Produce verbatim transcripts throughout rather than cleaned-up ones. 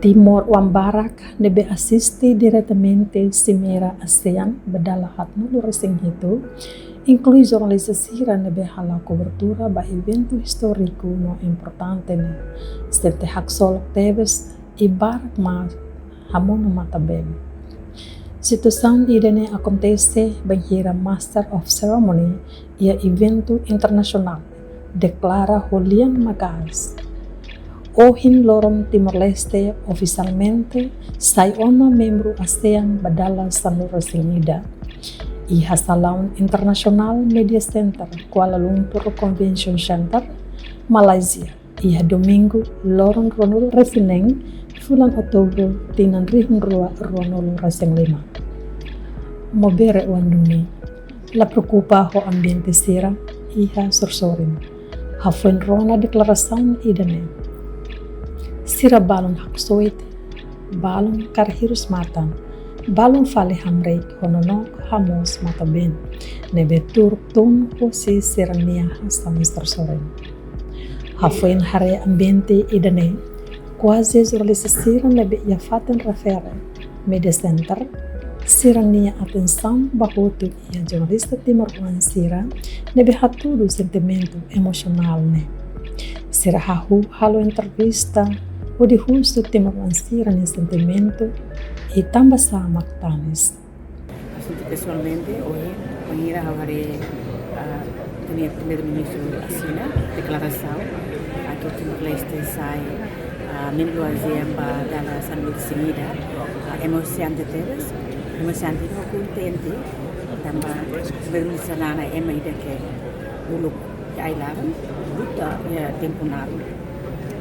Timoroan barak ne'ebé asiste diretamente Simeira ASEAN ba dala haatnulu-resin-hitu, inklui jornalista sira ne'ebé halo kobertura ba eventu istóriku no importante ne'e, sente haksolok tebes i barak mak hamonu matan-been. Situasaun ida-ne'e akontese bainhira Master of Ceremony iha eventu internasionál deklara ho lian maka'as: Ohin loron Timor-Leste ofisialmente sai ona membru ASEAN ba dala sanulu-resin-ida, iha salaun internasionál Media Center, Kuala Lumpur Convention Center, Malaysia, iha Domingu, loron ruanulu-resin-neen, fulan Outubru, tinan rihun rua ruanulu-resin-lima. Maubere oan duni, la preokupa ho ambiente sira iha sorin-sorin, hafoin rona deklarasaun ida-ne'e. Sira balun haksoit, balun karhirus matan, balun fali hamriik ho nonook hamoos matan-been ne'ebé tuur tun husi sira-nia hasaun sorin-sorin. Hafoin haree ambiente ida-ne'e, kuaze jornalista sira ne'ebé iha fatin refere Media Center, sira-nia atensaun ba hotu iha jornalista timoroan sira ne'ebé hatudu sentimentu emosionál ne'e. Sira hahú halo entrevista hodi husu timoroan sira-nia sentimentu i tanbasá mak tanis. Asuntu pesoalmente, ohin, bainhira ha'u haree, ah, ita-nia Primeiru-Ministru asina deklarasaun atu Timor-Leste sai, ah, membru ASEAN ba dala sanulu-resin-ida, ah, emosiona tebes, emosiona tebes, kontente, tanba Primeiru-Ministru Xanana ema ida ke uluk iha ai-laran, luta iha tempu naruk.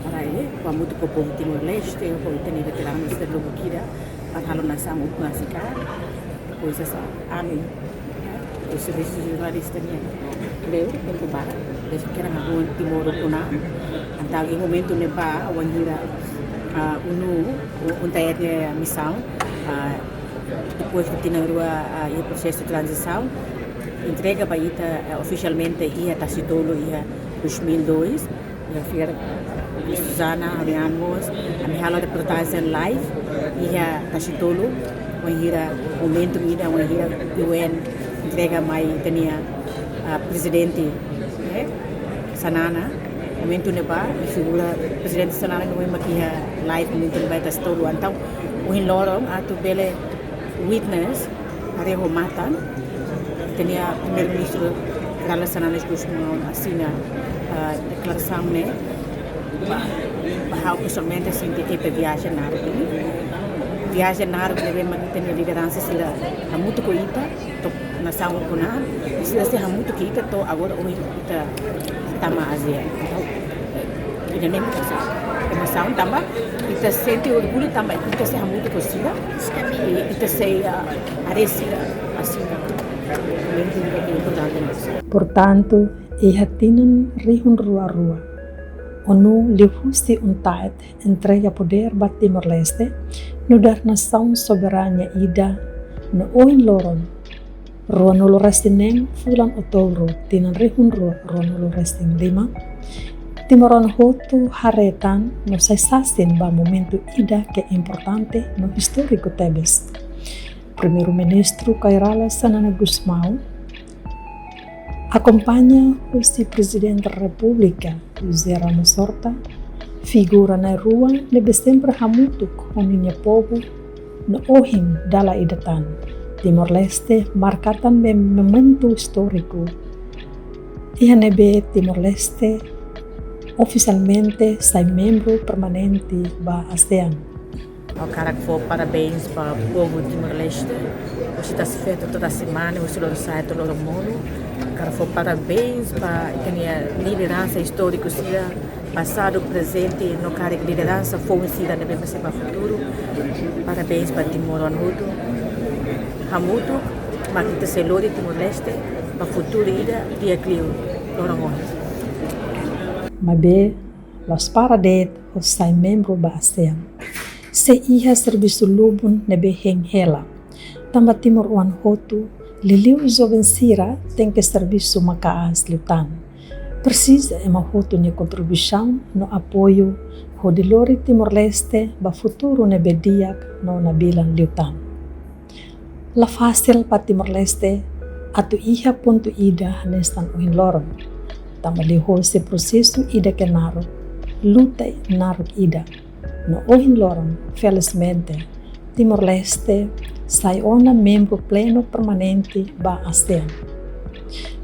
Para ele, hamutuk ho povu Timor-Leste, ho ita-nia veteranu sira lubuk ida, para halo nasaun ukun asi ka, depois essa ami, o servisu jornalista nian kleur, tempu barak, depois kera ngahun Timor ukun an, entaun iha momentu ne'ebá, wainhira, ah, ONU, UNTAED nia misaun, ah, depois de tinan rua, ah, iha prosesu tranzisaun, entrega ba ita, eh, ofisialmente iha Tasitolu iha dois mil e dois, iha fiar Susana, ami mós, ami halo reportajen live iha Tasitolu, wainhira momentu ida, wainhira U N entrega mai ita-nia, ah, prezidente, eh, Xanana, momentu ne'ebá, figura prezidente Xanana ne'e mak iha live momentu ne'ebá iha Tasitolu. Entaun, ohin loron, atu bele witness, haree ho matan, ita-nia Primeiru-Ministru Kay Rala Xanana Gusmão asina, ah, deklarasaun ne'e, ba, ba ha'u pesoalmente sente ita viajen naruk ne'e. Viajen naruk ne'ebé mak ita-nia lideransa sira hamutuk ho ita, to'o nasaun ukun an, sira sei hamutuk ho ita to'o agora ohin ita tama ASEAN. Entaun, eh, ida-ne'e mak emosaun tanba ita sente orgullu tanba ita sei hamutuk ho sira, i ita sei, ah, haree sira asina. Momentu ida ke importante mós. Portantu, iha tinan rihun rua rua, ONU liuhusi UNTAED entrega podér ba Timor-Leste, nu'udar nasaun soberania ida, no ohin loron, ruanulu-resin-neen fulan Outubru, tinan rihun rua ruanulu-resin-lima, timoroan hotu haree tan no sai sasin ba momentu ida ke importante no istóriku tebes. Primeiru-Ministru Kay Rala Xanana Gusmão akompaña husi Prezidente Repúblika José Ramos Horta, figura na'in-rua ne'ebé sempre hamutuk ho ninia povu, no ohin dala ida tan, Timor-Leste marka tan mem-, momentu istóriku iha ne'ebé Timor-Leste ofisialmente sai membru permanente ba ASEAN. Ha'u hakarak fó parabéns ba povu Timor-Leste. Ohin ita sei fetu toda semana, ohin loron sai to'o loron monu. Hakarak fó parabéns ba ita-nia lideransa istóriku sira, pasadu, prezente, no karik lideransa foun sira ne'ebé sei ba futuru. Parabéns ba timoroan hotu. Hamutuk mak ita sei lori Timor-Leste ba futuru ida di'ak liu loron ohin. Maibé, la'ós para de'it hodi sai membru ba ASEAN, sei iha servisu lubun ne'ebé hein hela. Tanba timoroan hotu, liuliu joven sira, tenke servisu maka'as liután. Presiza ema hotu nia kontribuisaun no apoiu hodi lori Timor-Leste ba futuru ne'ebé di'ak no nabilan liután. La fasil ba Timor-Leste atu iha pontu ida hanesan ohin loron. Tanba liuhosi prosesu ida ke naruk, luta naruk ida. No ohin loron, felizmente, Timor-Leste sai ona membru plenu permanente ba ASEAN.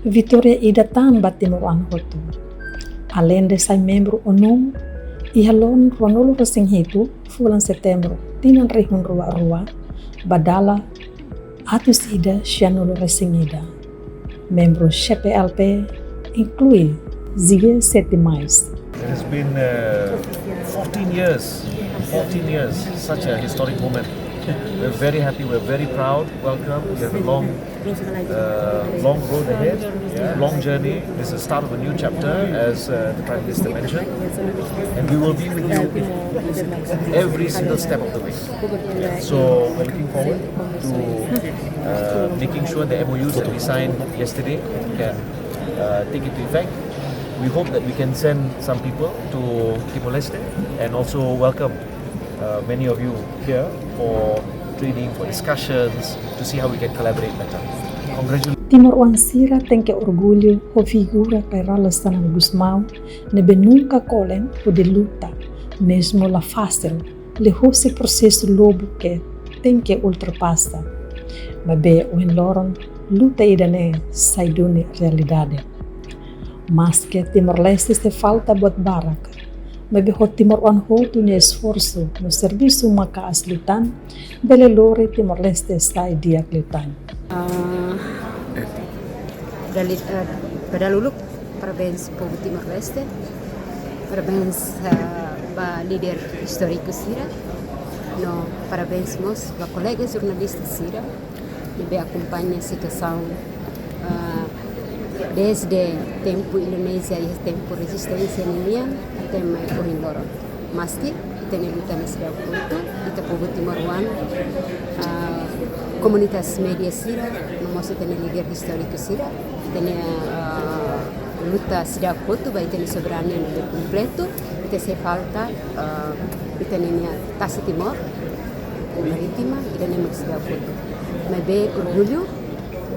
Vitória ida tan ba timoroan hotu. Aleinde sai membru ONU, iha loron ruanulu-resin-hitu, fulan Setembru, tinan rihun rua rua, ba dala atus ida sianulu-resin-ida. Membru C P L P inklui dezasete mais. It has been uh, fourteen years, fourteen years, such a historic moment. We're very happy, we're very proud. Welcome. We have a long, uh, long road ahead, long journey. This is the start of a new chapter, as uh, the Prime Minister mentioned. And we will be with you every single step of the way. So we're looking forward to uh, making sure the M O Us that we signed yesterday can uh, take into effect. We hope that we can send some people to Timor-Leste and also welcome uh, many of you here for training, for discussions, to see how we can collaborate better. Congratulations. Timoroan sira tenke orgullu ho figura Kay Rala Xanana Gusmão, ne'ebé nunka kolen hodi luta, mezmu la fasil, liuhosi prosesu lobu ke tenke ultrapasa. Maibé ohin loron luta ida-ne'e sai duni realidade. Maske Timor-Leste sei falta buat barak, maibé ho timoroan hotu nia esforsu no servisu maka'as liután, bele lori Timor-Leste sai di'ak liután. Ah, dali, eh, ba dahuluk, parabéns povu Timor-Leste. Parabéns, eh, ba líder istóriku sira. No parabéns mós ba kolega jornalista sira ne'ebé akompaña situasaun, eh, desde tempu Indonézia iha tempu rezisténsia ninian até mai ohin loron. Maske ita-nia luta ne'e seidauk hotu, ita povu timoroan, ah, komunitas média sira, no mós ita-nia líder istóriku sira, ita-nia, ah, luta seidauk hotu ba ita-nia soberania ne'ebé kompletu, ita sei falta, ah, ita-nia Tasi Timor, ou Marítima, ida-ne'e mak seidauk hotu. Maibé orgullu,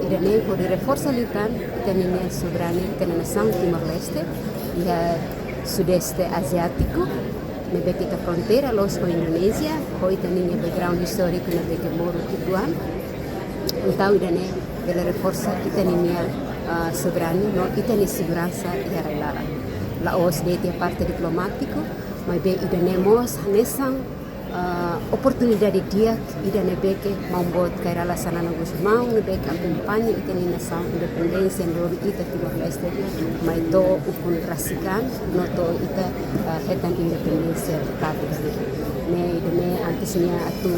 ida-ne'e hodi reforsa liután ita-nia soberania, ita-nia nasaun Timor-Leste, iha Sudeste Aziátiku, ne'ebé ke ita fronteira loos ho Indonézia, ho ita-nia background istóriku ne'ebé ke moru uitoan. Entaun ida-ne'e bele reforsa ita-nia, ah, soberania, no ita-nia seguransa iha rai-laran. La'ós de'it iha parte diplomátiku, maibé ida-ne'e mós hanesan ah, oportunidade di'ak ida ne'ebé ke maun-boot Kay Rala Xanana Gusmão ne'ebé ke akompaña ita-nia nasaun independénsia, lori ita Timor-Leste mai to'o ukun rasik an, no to'o ita, ah, hetan independénsia tátika. Ne'e, ida-ne'e antes nia atu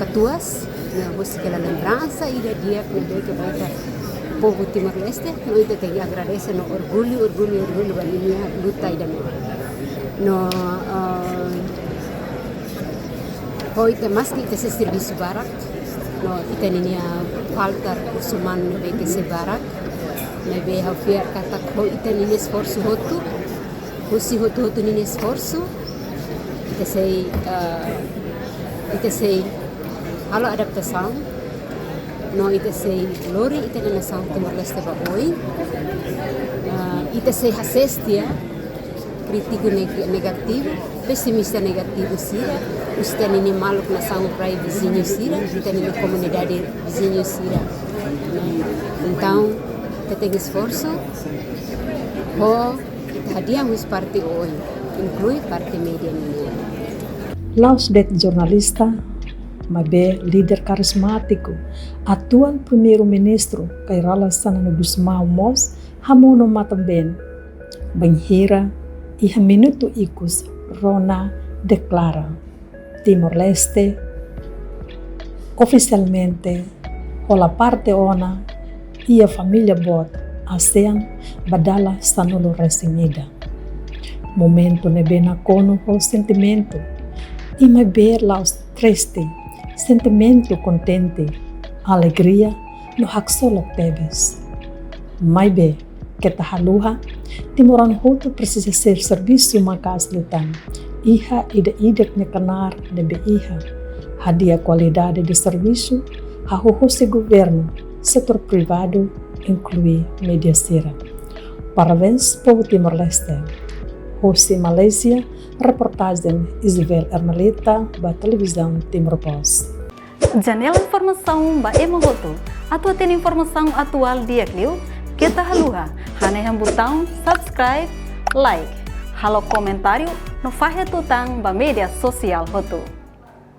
katuas, ne'e husik hela lembransa ida di'ak ne'ebé ke ba ita povu Timor-Leste, no ita tenke agradese no orgullu, orgullu, orgullu ba ninia luta ida-ne'e. No, ah, ho ita maski ita sei servisu barak, no ita-nia falta rekursu umanu ne'ebé ke sei barak, maibé ha'u fiar katak ho ita-nia esforsu hotu, husi hotu-hotu nia esforsu, ita sei, ah, ita sei halo adaptasaun, no ita sei lori ita-nia nasaun Timor-Leste ba oin, ah, ita sei hasees tiha krítiku neg-, negativu, pesimista negativu sira, husi ita-nia maluk nasaun rai viziñu sira, ita-nia komunidade viziñu sira. Entaun, ita tenke esforsu, ho ita hadi'a husi parte oin, inklui parte média nian. La'ós de'it jornalista, maibé líder karizmátiku, atuál Primeiru-Ministru Kay Rala Xanana Gusmão mós hamonu matan-been bainhira iha minutu ikus rona deklara Timor-Leste ofisialmente hola parte ona iha família boot ASEAN ba dala sanulu-resin-ida. Momentu ne'ebé nakonu ho sentimentu, i maibé la'ós triste, sentimentu kontente, alegria no haksolok tebes. Maibé, Keta haluha, timoroan hotu presiza ser servisu maka'as liután. Iha ida-idak nia knaar ne'ebé iha. Hadi'a kualidade de servisu, hahú husi governu, setór privadu, inklui média sira. Parabéns, povu Timor-Leste. Husi Malázia, reportajen Isabel Ermelita, ba Televizaun Timor Post. Janela informasaun ba ema hotu. Atu hatene informasaun atuál di'ak liu, keta haluha, hanehan butaun subscribe, like, halo komentáriu, no fahe tutan ba média sosiál hotu.